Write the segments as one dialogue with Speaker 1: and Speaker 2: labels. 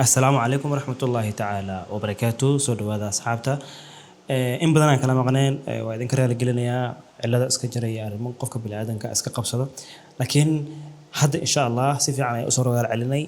Speaker 1: Asalaamu calaykum waraxmatullaahi tacaala wabarakaatu. Soo dhawaada, asxaabta. In badan aan kala maqneen, waa idinka raali gelinayaa cilada iska jira iyo arrimo qofka bini'aadanka iska qabsado, laakiin hadda insha Allah si fiican ayaan usoo rogaal celinay.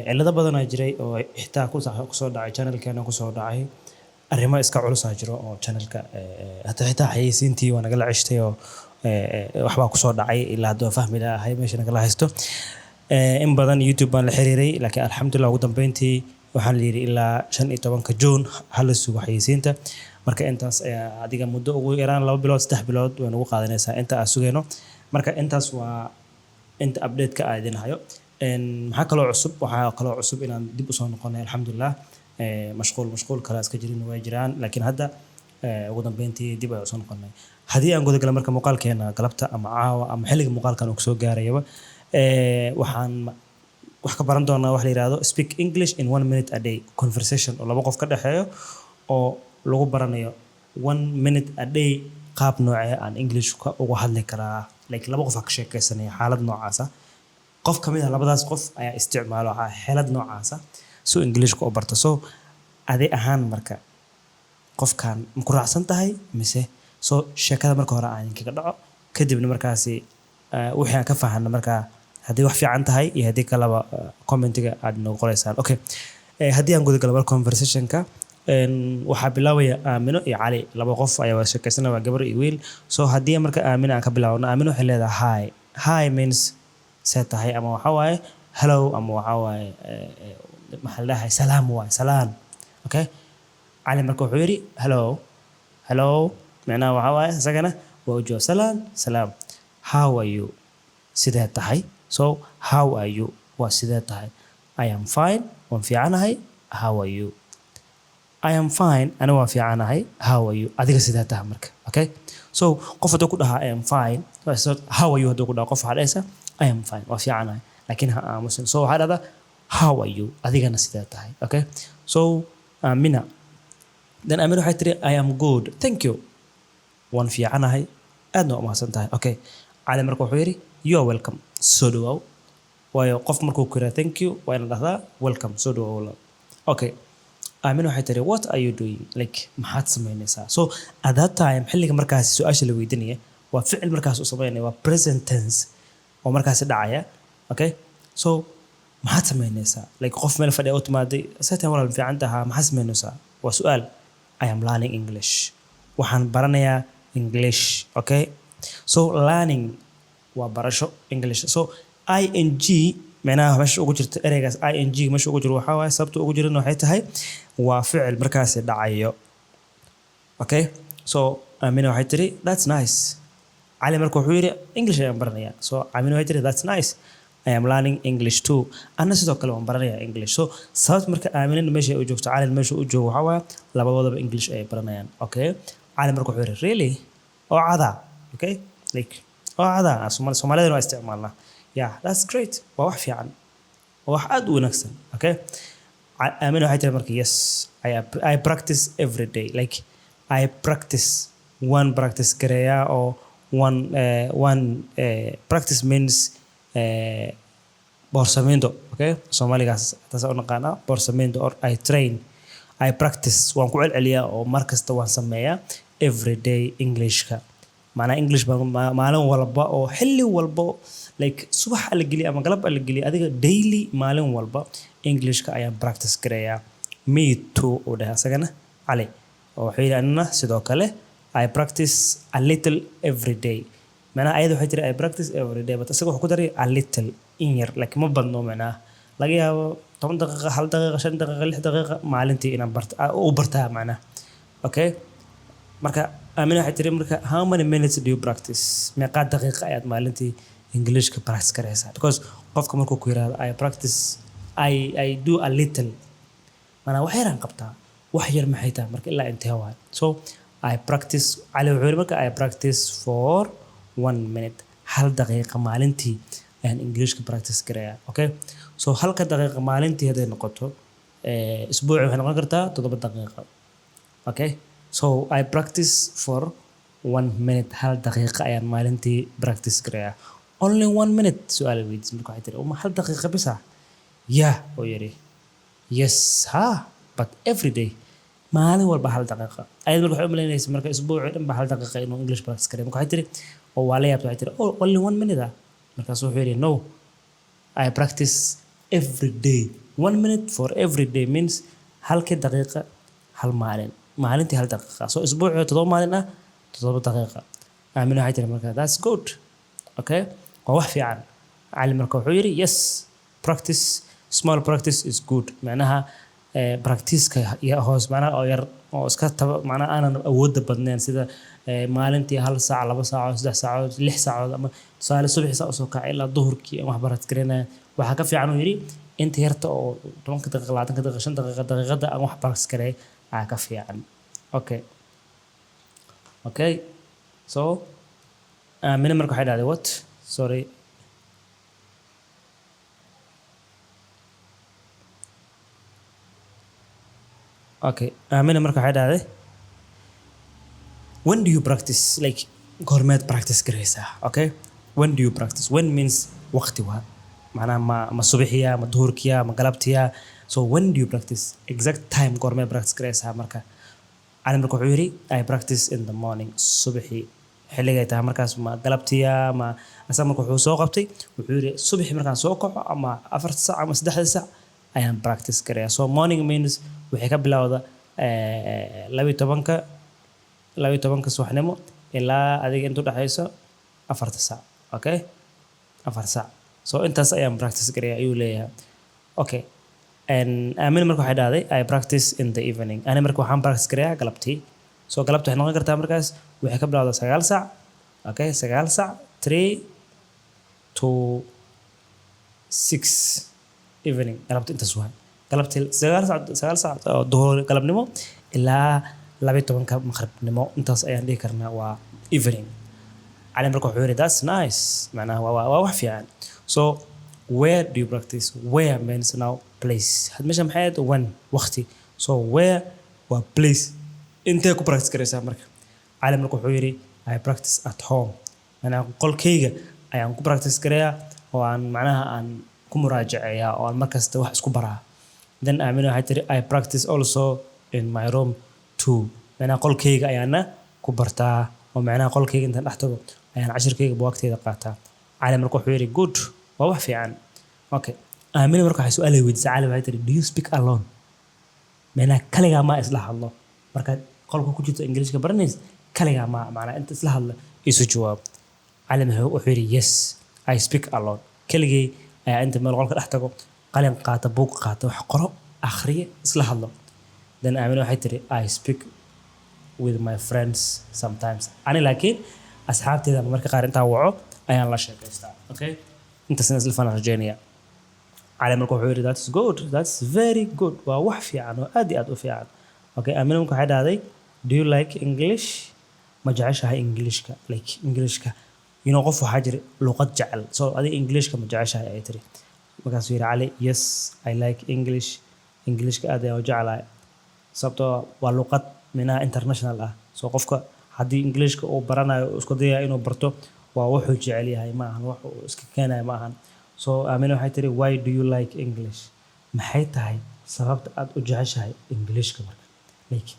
Speaker 1: Cilado badanaa jiray oo xitaa kusoo dhacay channelkeena, kusoo dhacay arrimo iska culusaa jiro oo channelka hata xitaa xayeysiintii waa nagala ceshtay oo waxbaa kusoo dhacay. Ilaa hadda waa fahmi la'ahay meesha nagala haysto. In badan YouTube baan la xiriiray, laakiin alxamdulillah, ugu dambeyntii waxaan la yidhi ilaa 15-ka Juun hala sugo xayeysiinta. Marka intaas ayaa adiga muddo ugu yaraan 2 bilood, 3 bilood way nagu qaadanaysaa inta aan sugayno. Marka intaas waa inta update-ka aan idin hayo. Maxaa kaloo cusub? Waxaa kaloo cusub inaan dib usoo noqonay, alxamdulilah. Mashquul mashquul kale iska jirin way jiraan, laakiin hadda ugu dambeyntii dib ayaan usoo noqonay. Haddii aan gudagala marka muuqaalkeena galabta ama caawa ama xilliga muuqaalkan uu kusoo gaarayaba, waxaan wax ka baran doonaa wax la yiraahdo "Speak English in one minute a day", conversation oo laba qof ka dhexeeyo oo lagu baranayo one minute a day qaab noocee aan English ka uga hadli karaa. Like laba qof aa ka sheekeysanaya xaalad noocaas ah, qof ka mid ah labadaas qof ayaa isticmaalo xeelad noocaas ah si uu Englishka u barto. So adi ahaan marka qofkan ma ku raacsan tahay mise? So sheekada marka hore aan idinkaga dhaco, kadibna markaasi wixii aan ka fahanno markaa, haddii wax fiican tahay iyo haddii kaleba, commentiga aad inoogu qoreysaan. Okay. Haddii aan gudagalo marka conversationka, waxaa bilaabaya Aamino iyo Cali. Laba qof ayaa wada sheekeysanaya, waa gabar iyo wiil. So haddii marka Aamino aan ka bilaabno, Aamino waxay leedahay "Hi". Hi means see tahay, ama waxaa waaye hello, ama waxaa waaye maxaa la dhahay, salaam waaye, salaan. Okay, Cali marka wuxuu yidhi "Hello." Hello micnaha waxaa waaye, isagana waa u jawaab salaan salaam. "How are you?" Sidee tahay? So "How are you?" waa sidee tahay. "I am fine", waan fiicanahay. "How are you?" "I am fine", aniga waan fiicanahay. "How are you?" Adiga sidee tahay marka? Okay, so qof hadduu ku dhahaa "I am fine", "How are you?" hadduu ku dhaha qof, waxaa dhahaysaa "I am fine", waa fiicanahay, laakiin ha aamusin. So waxaa dhahdaa "How are you?" Adigana sidee tahay? Okay, so Amina, then Amina waxay tiri "I am good, thank you", waan fiicanahay, aadna waa umahadsan tahay. Okay, Cali marka wuxuu yidhi "You are welcome", soo dhawaaw. Waayo qof markuu ku yidhaha "Thank you", waa ina dhahdaa "Welcome", soo dhawaaw walaal. Okay, Amina waxay tiri "What are you doing?" Like maxaad samaynaysaa? So at that time, xilliga markaasi su-aasha la weydiinaya, waa ficil markaas uu samaynaya, waa present tense oo markaasi dhacaya. Okay, so maxaad samaynaysaa? Like qof meel fadhiya u timaaday, "Satan walaal, fiican tahaa, maxaad samaynaysaa?" Waa su-aal. "I am learning English", waxaan baranayaa English. Okay, so learning waa barasho English. So ing micnaha meesha ugu jirta ereygaas, ing meesha ugu jiro waxaa waaye, sababta ugu jirana waxay tahay waa ficil markaasi dhacayo. Okay, so Amina waxay tiri "That's nice." Cali marka wuxuu yidhi "English ayaan baranayaa." So Amina waxay tiri "That's nice, I am learning English too", anna sidoo kale waan baranayaa English. So sababta marka Aaminana meesha ay u joogto, Calina meesha u joogo, waxaa waaye labadoodaba English ay baranayaan. Okay, Cali marka wuxuu yidhi "Really?" Oo cadaa. Okay, like oo cadaa, Soomaalidana waa isticmaalnaa. Yeah, that's great, waa wax fiican, waa wax aad u wanaagsan. Okay, Aamina waxay tiri marka "Yes, I practice every day." Like I practice, one practice gareeyaa oo one practice means boorsamindo. Okay, Soomaaligaas taas u naqaanaa boorsamindo, or I train, I practice, waan ku celceliyaa oo mar kasta waan sameeyaa every day Englishka. Macnaa English baan maalin walba oo xilli walba, like subax ala geliya ama galab ala geliya, adiga daily, maalin walba Englishka ayaan practice gareeyaa. "Me too", uu dhahay asagana Cali, oo wuxuu yidhi anina sidoo kale. "I practice a little every day." Macnaha ayada waxay tiri "I practice every day", but isaga wuxuu ku daray "a little", in yar, like ma badno, macnaha laga yaabo 10 daqiiqa, 1 daqiiqa, 5 daqiiqa, 6 daqiiqa maalintii inaan barta u bartaa macnaha. Okay, marka Aamina waxay tiri marka "How many minutes do you practice?" Meeqaa daqiiqa ayaad maalintii Englishka practice karaysaa? Because qofka markuu ku yiraahdo "I practice, I do a little", maanaa wax yaraan qabtaa. Wax yar maxay tahay marka? Ilaa intee waay? So I practice, Cali wuxuu yiri marka "I practice for one minute", 1 daqiiqa maalintii ayaan Englishka practice garayaa. Okay, so halka daqiiqa maalintii hadday noqoto, isbuuci waxay noqon kartaa 7 daqiiqa. Okay, so "I practice for one minute", 1 daqiiqa ayaan maalintii practice garayaa. "Only one minute?" Su-aal weydiis marka waxay tiri, "Uma 1 daqiiqa bisa?" "Yeah", oo yiri. Yes, ha, but every day, maalin walba hal daqiiqa. Ayad marka waxay u malaynaysa marka isbuuci dhan ba hal daqiiqa inuu English practice gareeyo. Marka waxay tiri oo waa la yaabtay, waxay tiri, "Oh, only one minute ah?" Markaasuu wuxuu yidhi, "No, I practice every day. 1 minute for every day means halkii daqiiqa hal maalin, maalintii hal daqiiqa. So isbuucii 7 maalin ah, 7 daqiiqa." Aamina waxay tiri marka, "That's good." Okay, waa wax fiican. Cali marka wuxuu yidhi, "Yes, practice, small practice is good." Macnaha practice-ka iyo hoos, macnaha oo yar oo iska taba, macnaha aanan awoodda badnayn, sida maalintii hal saac, 2 saacood, 3 saacadood, 6 saacadood, ama tusaale subaxii saa usoo kacay ilaa duhurkii aan wax practice gareynaya, waxaa ka fiican, uu yidhi, inta yarta oo 10-ka daqiiqa, 20-ka daqiiqa, 5 daqiiqa, daqiiqada aan wax practice gareey aa ka fiican. Okay, so Aamina marka waxay dhahday, what? Sorry. Okay, Aamina marka waxay dhahday, "When do you practice?" Like, goormeed practice garaysaa? Okay, when do you practice? When means waqti waa, macnaha ma subaxiya, ma duhurkiya, ma galabtiya? So when do you practice? Exact time, goormeed practice garaysaa? Marka Cali marka wuxuu yidhi, "I practice in the morning." Subaxii xilligay tahay markaas, ma galabtiya, ma asaga marka wuxuu soo qabtay, wuxuu yidhi, subaxii markaan soo kaco ama 4-ta sac ama 3-da sac ayaan practice garaya. So morning means waxay ka bilowda 12-ka subaxnimo ilaa adiga inta udhexayso 4-ta sac. Okay, 4 sac. So intaas ayaan practice garaya ayuu leeyahay. Okay, Aamin marka waxay dhahday, "I practice in the evening." Ani marka waxaan practice garayaa galabtii. So galabtii waxay noqon kartaa markaas waxay ka bilowdaa 9 sac. Okay, 9 sac, 3 to 6 evening. Galabti intaas waay. Galabtii 9 sac, 9 sac oo duhur, galabnimo, ilaa 12-ka maqribnimo, intaas ayaan dhihi karnaa waa evening. Cali marka wuxuu yidhi, "That's nice." Macnaha waa wax fiican. So where do you practice? Where means now place. Had meesha maxay ahayd? When, waqti. So where waa place, intee ku practice garaysaa? Marka Cali marka wuxuu yidhi, "I practice at home." Macnaha qolkayga ayaan ku practice garayaa oo aan macnaha aan ku muraajaceeyaa oo aan markasta wax isku baraa. Then Aamina waxay tiri, "I practice also in my room too." Macnaha qolkayga ayaana ku bartaa oo macnaha qolkayga intaan dhex tago ayaan cashirkayga buugaagtayda qaataa. Cali marka wuxuu yidhi, "Good," waa wax fiican. Okay, Aamina marka waxay su'aal ay weydiisay Cali, waxay tiri, "Do you speak alone?" Macnaha kaligaa maa isla hadlo markaad qolka ku jirto Ingiriiska baranaysa? Kaligaa maa macnaha inta isla hadla? Isu jawaab. Cali wuxuu yidhi, "Yes, I speak alone." Keligay ayaa inta meel qolka dhex tago, qalin qaata, buug qaata, wax qoro, akhriye, isla hadlo. Then Aamina waxay tiri, "I speak with my friends sometimes." Ani laakiin asxaabteyda marka qaar intaan waco ayaan la sheekaystaa. Okay, intaasna isla fana rajeynaya. Cali marka wuxuu yidhi, "That's good, that's very good." Waa wax fiican oo aad iyo aad u fiican. Okay, Aamina marka waxay dhahday, "Do you like English?" Ma jeceshahay Englishka? Like Englishka, qof waxaa jira luqad jecel. So adiga Englishka ma jeceshahay, ay tiri. Markaasuu yidhi Cali, "Yes, I like English." Englishka aad ayaan u jeclahay, sababtoo waa luqad minaha international ah. So qofka haddii Englishka uu baranayo, uu isku dayaya inuu barto, waa wuxuu jecel yahay, ma ahan wax uu iska keenayo, ma ahan. So Aamina waxay tiri, "Why do you like English?" Maxay tahay sababta aad u jeceshahay Englishka? Marka like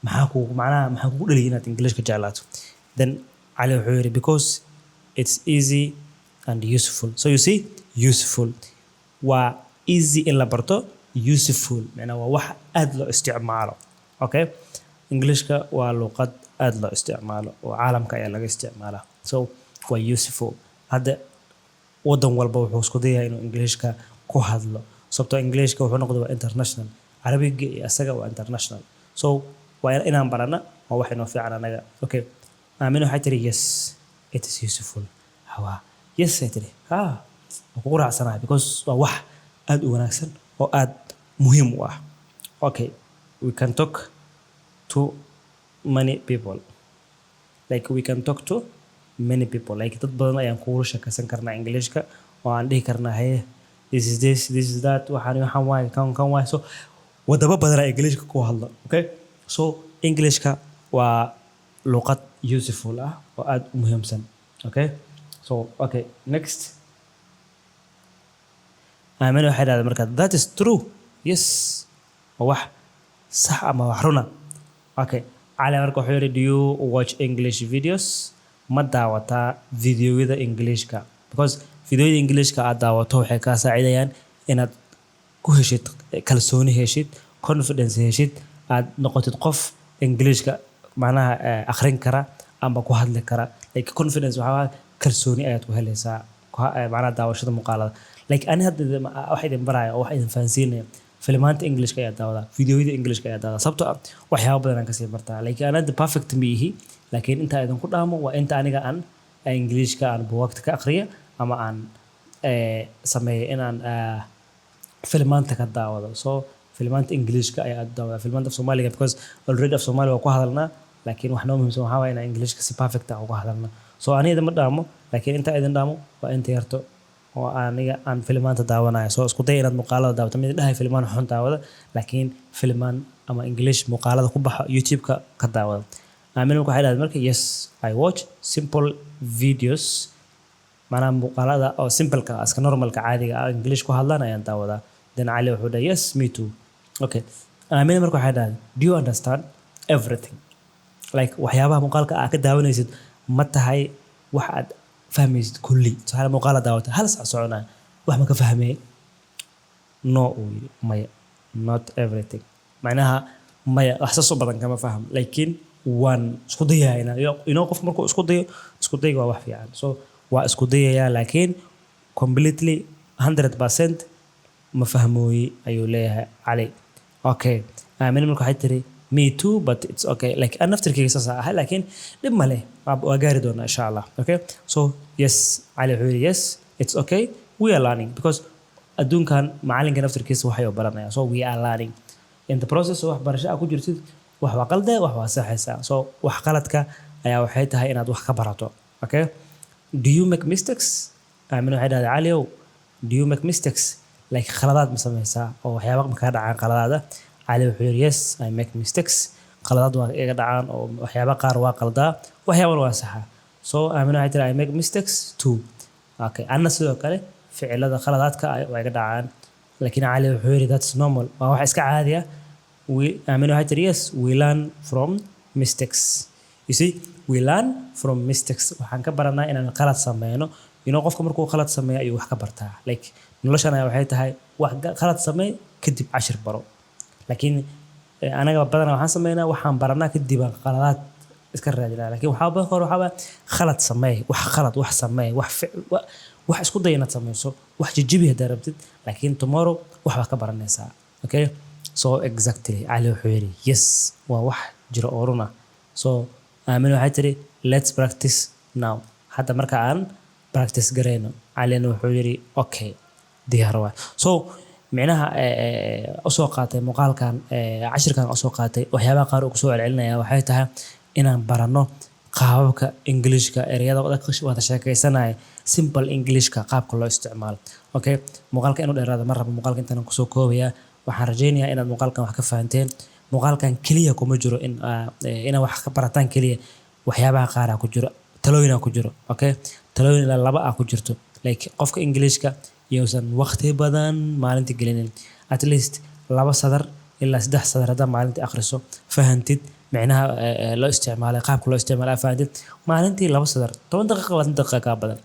Speaker 1: maxaa kugu, macnaha maxaa kugu dhaliyay inaad Englishka jeclaato? Then Cali wuxuu yidhi, "Because it's easy and useful." So you see, useful waa easy in la barto, useful macnaha waa wax aad loo isticmaalo. Okay, Englishka waa luqad aad loo isticmaalo oo caalamka ayaa laga isticmaalaa. So waa useful. Hadda wadan walba wuxuu isku dayaa inuu Englishka ku hadlo, sababtoo Englishka wuxuu noqday waa international. Carabiga iyo asaga waa international. So waa inaan barana, waa wax inoo fiican anaga. Okay, Aamina waxay tiri, "Yes, it is useful." Hawa, yes, ay tiri, ha, waan kugu raacsanahay, because waa wax aad u wanaagsan oo aad muhiim u ah. Okay, we can talk to many people, like we can talk to many people, like dad badan ayaan kugula sheekaysan karnaa Englishka oo aan dhihi karnaa, "Haye, this is this, this is that, waxaan waxaan waaye, kan kan waaye." So wadamo badan ayaa Englishka ku hadla. Okay, so Englishka waa luqad useful ah oo aad u muhiimsan. Okay, so okay, next. Aamina waxay dhahday marka, "That is true." Yes. Waa wax sax ama wax runa? Okay, Cali marka wuxuu yidhi, "Do you watch English videos?" Ma daawataa videoyada Englishka? Because videoyada Englishka aad daawato waxay kaa saacidayaan inaad ku heshid kalsooni, heshid confidence, heshid aad noqotid qof Englishka macnaha akhrin kara ama ku hadli kara. Like confidence waxaa waaye kalsooni ayaad ku helaysaa macnaha daawashada muuqaalada. Like ani hadda wax idin baraya oo wax idin fahansiinaya, filimaanta Englishka ayaa daawadaa, videoyada Englishka ayaa daawadaa, sababtoo ah waxyaabo badan aan kasii bartaa. Like ana hadda perfect ma ihi, laakiin inta idinku dhaamo waa inta aniga aan Englishka aan buugaagta ka akhriya ama aan sameeyo inaan filimaanta ka daawado. So filimaanta Englishka ayaa aad u daawadaa filimaanta af Soomaaliga, because already af Soomaali waa ku hadalnaa, laakiin wax noo muhiimsan waxaa waaye inaan Englishka si perfect ah uga hadalno. So aniga ma dhaamo, laakiin inta idin dhaamo waa inta yarto oo aniga aan filimaanta daawanayo. So isku day inaad muuqaalada daawato. Mid dhahay filimaan xun daawada, laakiin filimaan ama English muuqaalada ku baxa YouTube-ka ka daawada. Aamin marka waxay dhahday marka, "Yes, I watch simple videos." Macnaha muuqaalada oo simpleka ah, iska normalka, caadiga ah, English ku hadlaan ayaan daawadaa. Then Cali wuxuu dhahay, "Yes, me too." Okay, Aamina marka waxay dhahday, "Do you understand everything?" Like waxyaabaha muuqaalka aad ka daawanaysid ma tahay wax aad fahmaysid kulli? Tusaale, muuqaala daawata hal sac soconaya, wax ma ka fahmee? "No," uu yidhi, maya, "not everything." Macnaha maya, wax saas u badan kama fahmo, laakiin waan isku dayaa inaa inoo qof markuu isku dayo, isku dayga waa wax fiican. So waa isku dayayaa, laakiin completely 100% ma fahmooyi, ayuu leeyahay Cali. Okay, Aamina marka waxay tiri, "Me too, but it's okay." Like an naftirkeyga saas ahay, laakiin dhib ma leh, waa gaari doonaa insha Allah. Okay, so yes, Cali wuxuu yidhi, "Yes, it's okay, we are learning," because adduunkan macalinka naftirkiisa waxay baranaya. So we are learning in the process. Oo waxbarasho aa ku jirtid, wax waa qalde, wax waa saxaysaa. So wax qaladka ayaa waxay tahay inaad wax ka barato. Okay, "Do you make mistakes?" Aamina waxay dhahday, "Caliow, do you make mistakes?" Like khaladaad ma samaysaa oo waxyaaba ma kaa dhacaan khaladaada? Cali wuxuu yidhi, "Yes, I make mistakes." Khaladaad waa iga dhacaan oo waxyaaba qaar waa qaldaa, waxyaabana waa saxaa. So Aamina waxay tiri, "I make mistakes too." Okay, anna sidoo kale ficilada khaladaadka waa iga dhacaan. Laakiin Cali wuxuu yidhi, "That's normal," waa wax iska caadi ah. Aamina waxay tiri, "Yes, we learn from mistakes." You see, we learn from mistakes. Waxaan ka baranaa inaan qalad sameyno. Qofka markuu qalad sameeyo ayuu wax ka bartaa. Like noloshan ayaa waxay tahay wax qalad samee, kadib cashir baro. Laakiin anaga badanaa waxaan sameynaa, waxaan baranaa kadib aan qaladaad iska raadinaa. Laakiin waxaa badan hore waxaa khalad sameey, wax khalad wax sameey, wax wax isku day inaad sameyso, wax jijibi haddaa rabtid, laakiin tomorrow wax baa ka baranaysaa. Okay, so exactly, Cali wuxuu yidhi, "Yes," waa wax jiro oo run ah. So Aamin waxay tiri, "Let's practice now." Hadda marka aan practice garayno. Calina wuxuu yidhi, "Okay, diyaar waa." So micnaha usoo qaatay muuqaalkan, cashirkan usoo qaatay, waxyaabaha qaar uu kusoo celcelinaya waxay tahay inaan baranno qaababka Englishka, ereyada wada sheekaysanaya, simple Englishka qaabka loo isticmaalo. Okay, muuqaalka inuu dheeraado ma rabo. Muuqaalka intaan kusoo koobaya. Waxaan rajaynayaa inaad muuqaalkan wax ka fahanteen. Muuqaalkan keliya kuma jiro in inaad wax ka barataan keliya. Waxyaabaha qaar aa ku jiro, talooyin aa ku jiro. Okay, talooyin ilaa laba aa ku jirto. Like qofka Englishka yousan waqti badan maalintii gelinin. At least laba sadar ilaa saddex sadar haddaa maalintii akhriso, fahantid micnaha loo isticmaalay, qaabka loo isticmaalay aad fahantid, maalintii laba sadar, 10 daqiiqa, 20 daqiiqa kaa badan.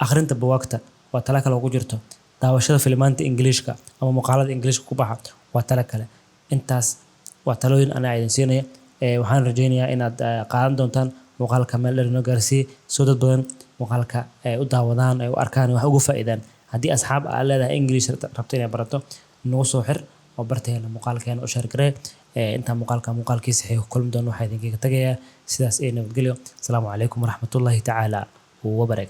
Speaker 1: Akhrinta buugaagta waa tala kale oo ku jirto. Daawashada filimaanta Ingiliishka ama muuqaalada Ingiliishka ku baxa waa talo kale. Intaas waa talooyin anaa idin siinaya. Waxaan rajaynayaa inaad qaadan doontaan. Muuqaalka meel dheer inoo gaarsiiye soo dad badan muuqaalka ay u daawadaan, ay u arkaan, wax uga faa'iidaan. Haddii asxaab aad leedahay English rabto inay barato, nagu soo xir oo barteena muuqaalkeena u share garee. Intaa muuqaalka muuqaalkiisa xiga ku kulmi doono, waxaa idinkaga tagayaa sidaas iyo nabadgelyo. Asalaamu calaykum waraxmatullaahi tacaala wabarakaatu.